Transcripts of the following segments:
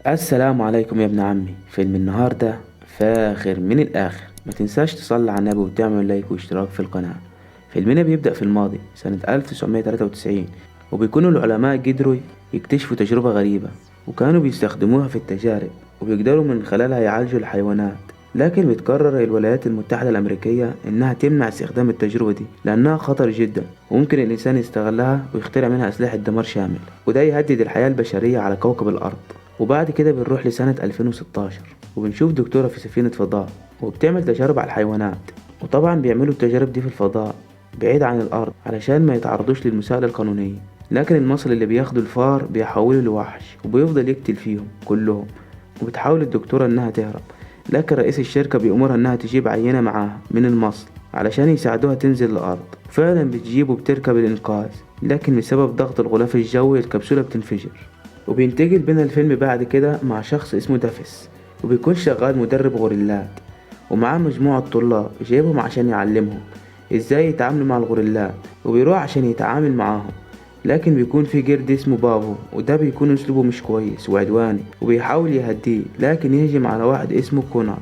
السلام عليكم يا ابن عمي. فيلم النهاردة فاخر من الآخر، ما تنساش تصلي على النبي وتعمل لايك واشتراك في القناة. فيلمنا بيبدأ في الماضي سنة 1993، وبيكونوا العلماء قدروا يكتشفوا تجربة غريبة وكانوا بيستخدموها في التجارب وبيقدروا من خلالها يعالجوا الحيوانات، لكن بتقرر الولايات المتحدة الأمريكية إنها تمنع استخدام التجربة دي لأنها خطر جدا وممكن الإنسان يستغلها ويخترع منها أسلحة دمار شامل، وده يهدد الحياة البشرية على كوكب الأرض. وبعد كده بنروح لسنة 2016 وبنشوف دكتورة في سفينة فضاء وبتعمل تجارب على الحيوانات، وطبعا بيعملوا التجارب دي في الفضاء بعيد عن الأرض علشان ما يتعرضوش للمساءلة القانونية. لكن المصل اللي بياخده الفار بيحوله لوحش وبيفضل يقتل فيهم كلهم، وبتحاول الدكتورة إنها تهرب، لكن رئيس الشركة بيأمرها إنها تجيب عينة معاها من المصل علشان يساعدوها تنزل الأرض. فعلا بتجيب وبتركب الإنقاذ، لكن بسبب ضغط الغلاف الجوي الكبسولة بتنفجر. وبينتقل بينا الفيلم بعد كده مع شخص اسمه دافيس، وبيكون شغال مدرب غوريلات ومعاه مجموعة طلاب جايبهم عشان يعلمهم ازاي يتعاملوا مع الغوريلات، وبيروح عشان يتعامل معاهم، لكن بيكون في قرد اسمه بافو، وده بيكون اسلوبه مش كويس وعدواني وبيحاول يهديه، لكن يهجم على واحد اسمه كونر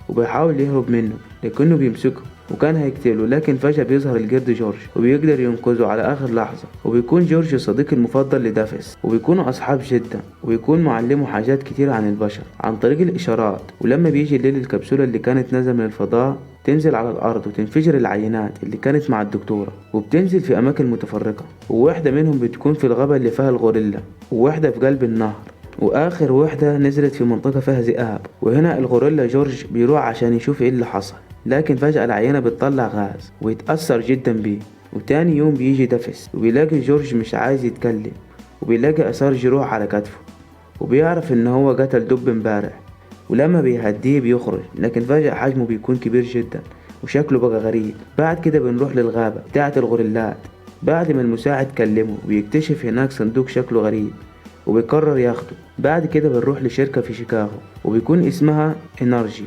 وبيحاول يهرب منه لكنه بيمسكه وكان هيقتله، لكن فجأة بيظهر القرد جورج وبيقدر ينقذه على آخر لحظة. وبيكون جورج الصديق المفضل لدافيس وبيكونوا أصحاب جدا، وبيكون معلمه حاجات كتير عن البشر عن طريق الإشارات. ولما بيجي الليل الكبسولة اللي كانت نازلة من الفضاء تنزل على الأرض وتنفجر العينات اللي كانت مع الدكتورة، وبتنزل في أماكن متفرقة، وواحدة منهم بتكون في الغابة اللي فيها الغوريلا، وواحدة في قلب النهر، وآخر وحدة نزلت في منطقة فيها ذئاب. وهنا الغوريلا جورج بيروح عشان يشوف ايه اللي حصل، لكن فجأة العينة بتطلع غاز ويتأثر جدا بيه. وتاني يوم بيجي دافيس وبيلاقي جورج مش عايز يتكلم، وبيلاقي آثار جروح على كتفه، وبيعرف إن هو قتل دب امبارح. ولما بيهديه بيخرج، لكن فجأة حجمه بيكون كبير جدا وشكله بقى غريب. بعد كده بنروح للغابة بتاعة الغوريلات بعد ما المساعد كلمه، وبيكتشف هناك صندوق شكله غريب وبيقرر ياخده. بعد كده بنروح لشركة في شيكاغو وبيكون اسمها انرجي،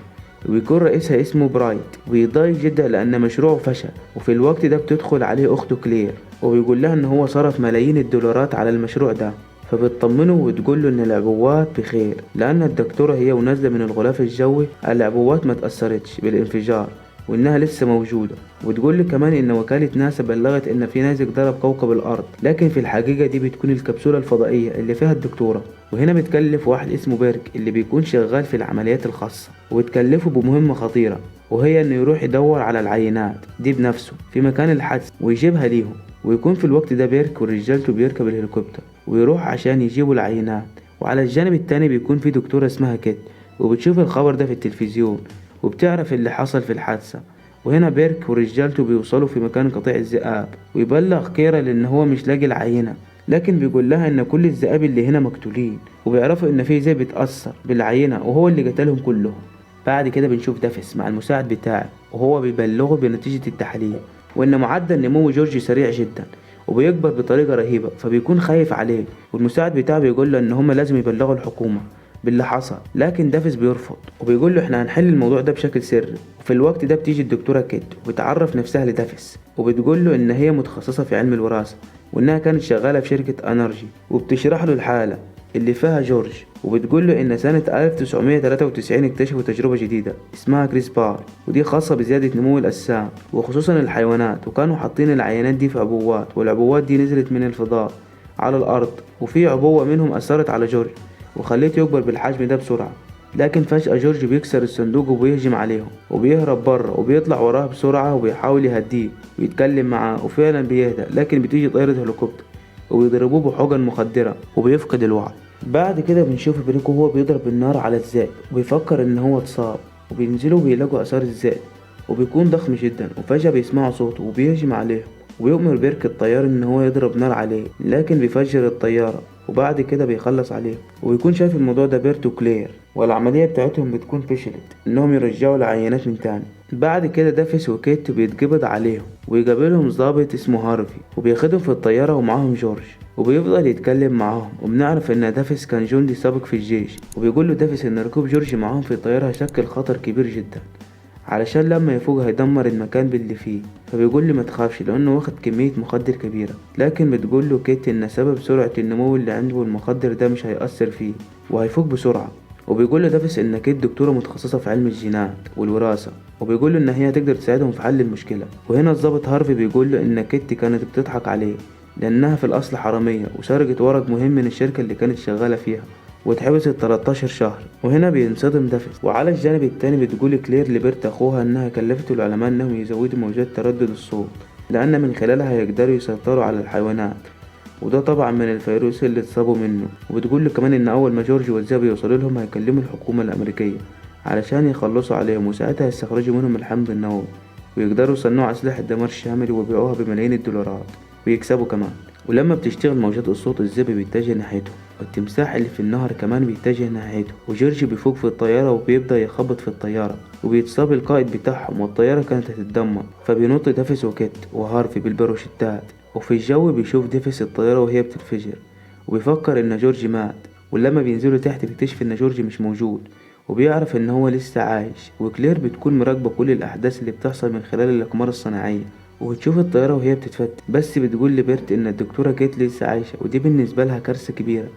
وبيكون رئيسها اسمه برايت، وبيتضايق جدا لأن مشروعه فشل. وفي الوقت ده بتدخل عليه أخته كلير وبيقول لها إن هو صرف ملايين الدولارات على المشروع ده، فبتطمنه وتقول له إن العبوات بخير لأن الدكتورة هي ونازلة من الغلاف الجوي العبوات ما تأثرتش بالانفجار وإنها لسه موجودة. وتقول له كمان إن وكالة ناسا بلغت إن في نيزك ضرب كوكب الأرض، لكن في الحقيقة دي بتكون الكبسولة الفضائية اللي فيها الدكتورة. وهنا بتكلف واحد اسمه بيرك اللي بيكون شغال في العمليات الخاصة، وبتكلفه بمهمة خطيرة، وهي إنه يروح يدور على العينات دي بنفسه في مكان الحادث ويجيبها ليهم. ويكون في الوقت ده بيرك ورجالته بيركب الهليكوبتر ويروح عشان يجيبوا العينات. وعلى الجانب التاني بيكون في دكتورة اسمها كيت، وبتشوف الخبر ده في التلفزيون وبتعرف اللي حصل في الحادثة. وهنا بيرك ورجالته بيوصلوا في مكان قطيع الذئاب، ويبلغ كيرا لأن هو مش لاقي العينة، لكن بيقول لها إن كل الذئاب اللي هنا مقتولين، وبيعرفوا إن في ذئب اتأثر بالعينة وهو اللي قتلهم كلهم. بعد كده بنشوف دافيس مع المساعد بتاعه وهو بيبلغه بنتيجة التحاليل، وإن معدل نمو جورج سريع جدا وبيكبر بطريقة رهيبة، فبيكون خايف عليه. والمساعد بتاعه بيقول له إن هما لازم يبلغوا الحكومة باللي حصل، لكن دافيس بيرفض وبيقول له احنا هنحل الموضوع ده بشكل سري. وفي الوقت ده بتيجي الدكتورة كيت وبتعرف نفسها لدافيس، وبتقول له ان هي متخصصة في علم الوراثة وانها كانت شغالة في شركة انرجي، وبتشرح له الحالة اللي فيها جورج، وبتقول له ان سنة 1993 اكتشفوا تجربة جديدة اسمها كريسبار، ودي خاصة بزيادة نمو الأجسام وخصوصا الحيوانات، وكانوا حاطين العينات دي في عبوات، والعبوات دي نزلت من الفضاء على الأرض، وفي عبوة منهم أثرت على جورج وخليته يكبر بالحجم ده بسرعة. لكن فجأة جورج بيكسر الصندوق وبيهجم عليهم وبيهرب بره، وبيطلع وراه بسرعة وبيحاول يهديه ويتكلم معاه، وفعلا بيهدأ، لكن بتيجي طائرة هليكوبتر وبيضربوه بحقن مخدرة وبيفقد الوعي. بعد كده بنشوف بريك وهو بيضرب النار على الذئب وبيفكر ان هو اتصاب، وبينزلوا بيلاقوا آثار الذئب وبيكون ضخم جدا، وفجأة بيسمعوا صوته وبيهجم عليهم، وبيؤمر بيرك الطيار ان هو يضرب نار عليه، لكن بيفجر الطيارة وبعد كده بيخلص عليه. وبيكون شايف الموضوع ده بيرت وكلير، والعملية بتاعتهم بتكون فشلت انهم يرجعوا العينات من تاني. بعد كده دافيس وكيت بيتقبض عليهم ويقابلهم ضابط اسمه هارفي، وبياخدهم في الطيارة ومعاهم جورج، وبيفضل يتكلم معاهم. وبنعرف ان دافيس كان جندي سابق في الجيش، وبيقول له دافيس ان ركوب جورج معاهم في الطيارة هيشكل خطر كبير جدا علشان لما يفوق هيدمر المكان باللي فيه. فبيقول له ما تخافش لانه واخد كمية مخدر كبيرة، لكن بتقول له كيت ان سبب سرعة النمو اللي عنده المخدر ده مش هيأثر فيه وهيفوق بسرعة. وبيقول له دافيس ان كيت دكتورة متخصصة في علم الجينات والوراثة، وبيقول له ان هي هتقدر تساعدهم في حل المشكلة. وهنا الضابط هارفي بيقول له ان كيت كانت بتضحك عليه لانها في الاصل حرامية وسرقت ورق مهم من الشركة اللي كانت شغالة فيها واتحبست 13 شهر. وهنا بينصدم دافيس. وعلى الجانب التاني بتقول كلير لبرت اخوها انها كلفت العلماء انهم يزودوا موجات تردد الصوت لان من خلالها هيقدروا يسيطروا على الحيوانات، وده طبعا من الفيروس اللي اتصابوا منه. وبتقول له كمان ان اول ما جورج والذئب يوصلوا لهم هيكلموا الحكومة الامريكية علشان يخلصوا عليهم، وساعتها يستخرجوا منهم الحمض النووي ويقدروا يصنعوا اسلحة دمار شامل ويبيعوها بملايين الدولارات ويكسبوا كمان. ولما بتشتغل موجات الصوت الذئب بيتجه ناحيته، والتمساح اللي في النهر كمان بيتجه ناحيته، وجورج بيفوق في الطيارة وبيبدأ يخبط في الطيارة وبيتصاب القائد بتاعهم والطيارة كانت هتتدمر. فبينط دافيس وكيت وهارفي بالباراشوتات، وفي الجو بيشوف ديفيس الطيارة وهي بتنفجر وبيفكر ان جورج مات. ولما بينزلوا تحت بيكتشف ان جورج مش موجود وبيعرف ان هو لسه عايش. وكلير بتكون مراقبة كل الاحداث اللي بتحصل من خلال الاقمار الصناعية وبتشوف الطيارة وهي بتتفتت، بس بتقول لبرت ان الدكتورة كيت لسه عايشة، ودي بالنسبة لها كارثة كبيرة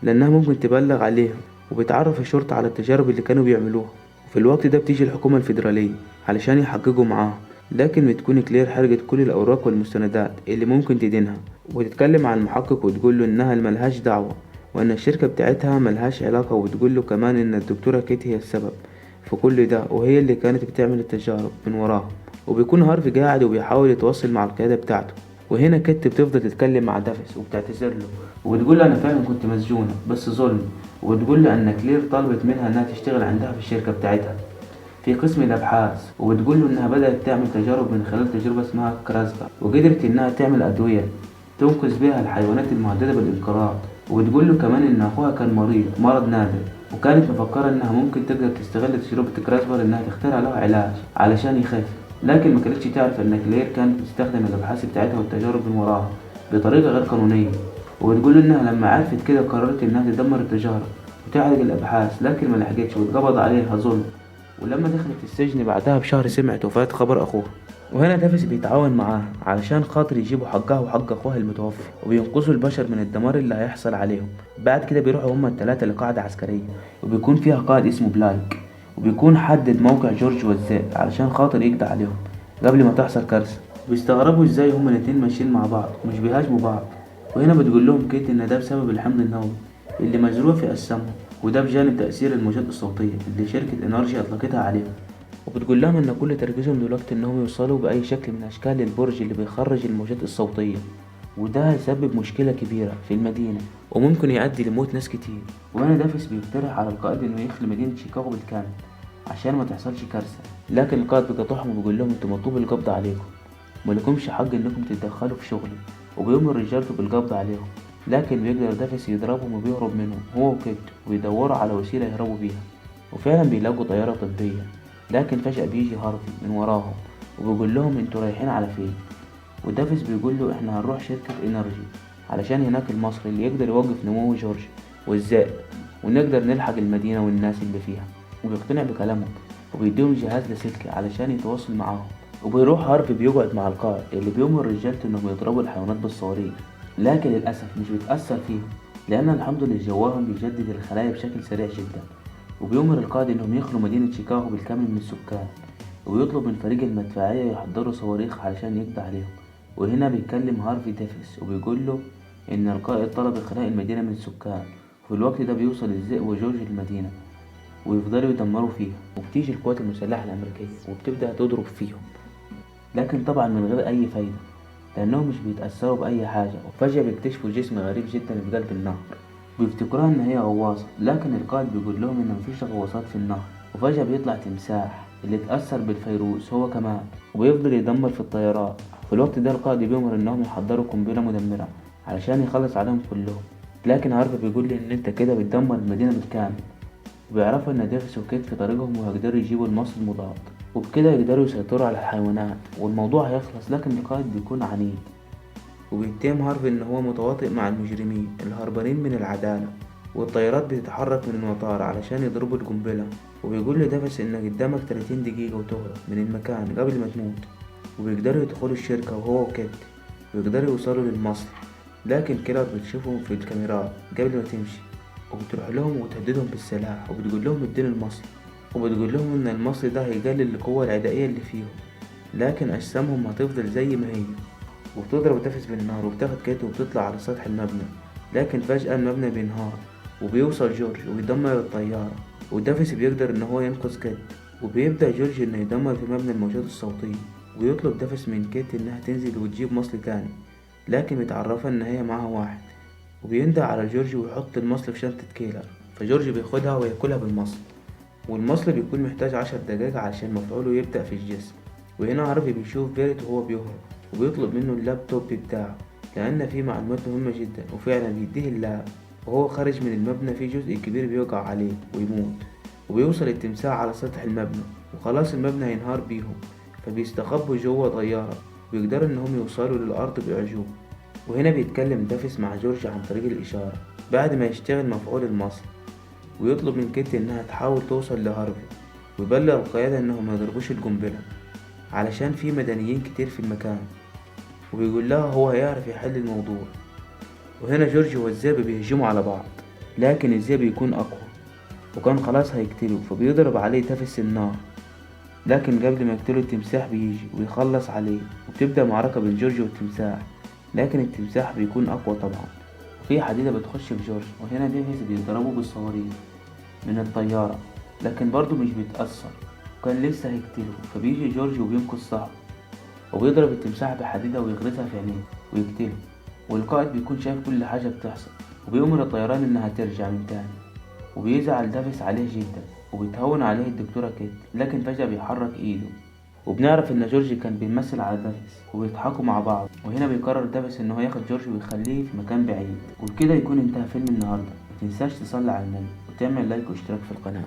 لانها ممكن تبلغ عليها وبتعرف الشرطة على التجارب اللي كانوا بيعملوها. وفي الوقت ده بتيجي الحكومة الفيدرالية علشان يحققوا معاها، لكن بتكون كلير حرقت كل الأوراق والمستندات اللي ممكن تدينها، وتتكلم عن المحقق وتقول له إنها ملهاش دعوة وإن الشركة بتاعتها ملهاش علاقة، وتقول له كمان إن الدكتورة كيت هي السبب في كل ده وهي اللي كانت بتعمل التجارب من وراها. وبيكون هارفي قاعد وبيحاول يتواصل مع القيادة بتاعته، وهنا كيت بتفضل تتكلم مع دافيس وبتعتذر له وبتقول له أنا فعلا كنت مسجونة بس ظلم، وبتقول له أن كلير طلبت منها إنها تشتغل عندها في الشركة بتاعتها في قسم الأبحاث، وبتقول له إنها بدأت تعمل تجارب من خلال تجربة اسمها كراسبر وقدرت إنها تعمل أدوية تنقذ بها الحيوانات المهددة بالانقراض. وبتقول له كمان إن أخوها كان مريض مرض نادر وكانت مفكرة إنها ممكن تقدر تستغل تجربة كراسبر إنها تخترع له علاج علشان يخف، لكن ما كانتش تعرف إن كلير كانت بتستخدم الأبحاث بتاعتها والتجارب من وراها بطريقة غير قانونية. وبتقول له إنها لما عرفت كده قررت إنها تدمر التجارة وتعالج الأبحاث، لكن ما لحقتش واتقبض عليها ظلم. ولما دخلت السجن بعدها بشهر سمعت وفاة خبر أخوها. وهنا دافيس بيتعاون معاها علشان خاطر يجيبوا حقها وحق أخوها المتوفي وبينقذوا البشر من الدمار اللي هيحصل عليهم. بعد كده بيروحوا هما التلاتة لقاعدة عسكرية وبيكون فيها قائد اسمه بلايك، وبيكون حدد موقع جورج والذئب علشان خاطر يقضي عليهم قبل ما تحصل كارثة. بيستغربوا ازاي هما الاتنين ماشيين مع بعض ومش بيهاجموا بعض. وهنا بتقول لهم كيت ان ده بسبب الحمض النووي اللي مزروع في أجسامهم، وده بجانب تأثير الموجات الصوتية اللي شركة انرجي أطلقتها عليهم. وبتقول لهم ان كل تركيزهم دلوقتي انهم يوصلوا بأي شكل من أشكال البرج اللي بيخرج الموجات الصوتية، وده هيسبب مشكلة كبيرة في المدينة وممكن يؤدي لموت ناس كتير. وهنا دافيس بيقترح على القائد انه يخلي مدينة شيكاغو بالكامل عشان ما تحصلش كارثة، لكن القائد بيقاطعهم وبيقول لهم انتوا مطلوب القبض عليكم، مالكمش حق انكم تتدخلوا في شغلي، وبيأمر رجالته بالقبض عليهم. لكن بيقدر دافيس يضربهم وبيهرب منهم هو وكيت ويدوروا على وسيلة يهربوا بيها، وفعلا بيلاقوا طيارة طبية. لكن فجأة بيجي هارفي من وراهم وبيقول لهم انتوا رايحين على فين؟ ودافيس بيقول له احنا هنروح شركة انرجي علشان هناك المصري اللي يقدر يوقف نمو جورج والذئب ونقدر نلحق المدينة والناس اللي فيها. وبيقتنع بكلامهم وبيديهم جهاز لاسلكي علشان يتواصل معاهم. وبيروح هارفي بيقعد مع القائد اللي بيأمر رجالته انهم يضربوا الحيوانات بالصواريخ، لكن للأسف مش بتأثر فيهم لأن الحمض اللي جواهم بيجدد الخلايا بشكل سريع جدا. وبيأمر القائد انهم يخلوا مدينة شيكاغو بالكامل من السكان، وبيطلب من فريق المدفعية يحضروا صواريخ علشان يقضي عليهم. وهنا بيتكلم هارفي دافيس وبيقول له ان القائد طلب إخلاء المدينة من السكان. وفي الوقت ده بيوصل الذئب وجورج المدينة ويفضلوا يدمروا فيها، وبتيجي القوات المسلحة الأمريكية وبتبدأ تضرب فيهم، لكن طبعا من غير أي فايدة لأنهم مش بيتأثروا بأي حاجة. وفجأة بيكتشفوا جسم غريب جدا في قلب النهر، بيفتكروها إن هي غواصة، لكن القائد بيقول لهم إن مفيش غواصات في النهر. وفجأة بيطلع تمساح اللي اتأثر بالفيروس هو كمان وبيفضل يدمر في الطيارات. في الوقت ده القائد بيأمر إنهم يحضروا قنبلة مدمرة علشان يخلص عليهم كلهم، لكن هارفي بيقول له إن أنت كده بتدمر المدينة بالكامل. وبيعرفوا إن دافيس وكيت في طريقهم وهيقدروا يجيبوا المصل المضاد، وبكده يقدروا يسيطروا على الحيوانات والموضوع هيخلص. لكن القائد بيكون عنيد وبيتهم هارفي إن هو متواطئ مع المجرمين الهربانين من العدالة، والطيارات بتتحرك من المطار علشان يضربوا القنبلة. وبيقول لدافيس إن قدامك 30 دقيقة وتهرب من المكان قبل ما تموت. وبيقدروا يدخلوا الشركة وهو وكيت، ويقدروا يوصلوا للمصل، لكن كيلر بتشوفهم في الكاميرات قبل ما تمشي، وبتروح لهم وتهددهم بالسلاح وبتقول لهم اديني المصل، وبتقول لهم ان المصل ده هيقلل القوة العدائية اللي فيهم، لكن اجسامهم هتفضل زي ما هي. وبتضرب دافيس بالنار وبتاخد كيت وبتطلع على سطح المبنى، لكن فجأة المبنى بينهار وبيوصل جورج وبيدمر الطيارة، ودافيس بيقدر ان هو ينقذ كيت. وبيبدأ جورج انه يدمر في مبنى الموجات الصوتية، ويطلب دافيس من كيت انها تنزل وتجيب مصل تاني، لكن بيتعرفها ان هي معاها واحد. وبينده على جورج ويحط المصل في شنطة كيلر، فجورج بياخدها وياكلها بالمصل، والمصل بيكون محتاج 10 دقايق علشان مفعوله يبدأ في الجسم. وهنا هارفي بيشوف بيرت وهو بيهرب، وبيطلب منه اللابتوب بتاعه لأن فيه معلومات مهمة جدا، وفعلا بيديه ال lap. وهو خارج من المبنى في جزء كبير بيقع عليه ويموت، وبيوصل التمساح على سطح المبنى، وخلاص المبنى هينهار بيهم، فبيستخبوا جوه طيارة ويقدروا إنهم يوصلوا للأرض بأعجوبة. وهنا بيتكلم دافيس مع جورج عن طريق الإشارة بعد ما يشتغل مفعول المصل، ويطلب من كيت إنها تحاول توصل لهارفي، ويبلغ القيادة إنهم ما يضربوش القنبلة علشان في مدنيين كتير في المكان، وبيقول لها هو هيعرف يحل الموضوع. وهنا جورج والذئب بيهجموا على بعض، لكن الذئب بيكون أقوى وكان خلاص هيقتله، فبيضرب عليه دافيس النار، لكن قبل ما يقتله التمساح بيجي ويخلص عليه، وبتبدأ معركة بين جورج والتمساح، لكن التمساح بيكون أقوى طبعا. وفي حديدة بتخش في جورج، وهنا ديفيس بيضربه بالصواريخ من الطيارة، لكن برضه مش بيتأثر وكان لسه هيقتله، فبيجي جورج وبينقذ صاحبه، وبيضرب التمساح بحديدة ويغرزها في عينيه ويقتله. والقائد بيكون شايف كل حاجة بتحصل، وبيأمر الطيران إنها ترجع من تاني، وبيزعل دافيس عليه جدا، وبيتهون عليه الدكتورة كيت، لكن فجأة بيحرك إيده، وبنعرف إن جورج كان بيمثل على دافيس وبيضحكوا مع بعض. وهنا بيقرر دافيس إن هو ياخد جورج ويخليه في مكان بعيد. وبكده يكون انتهى فيلم النهاردة. متنساش تصلي على النبي وتعمل like واشتراك في القناة.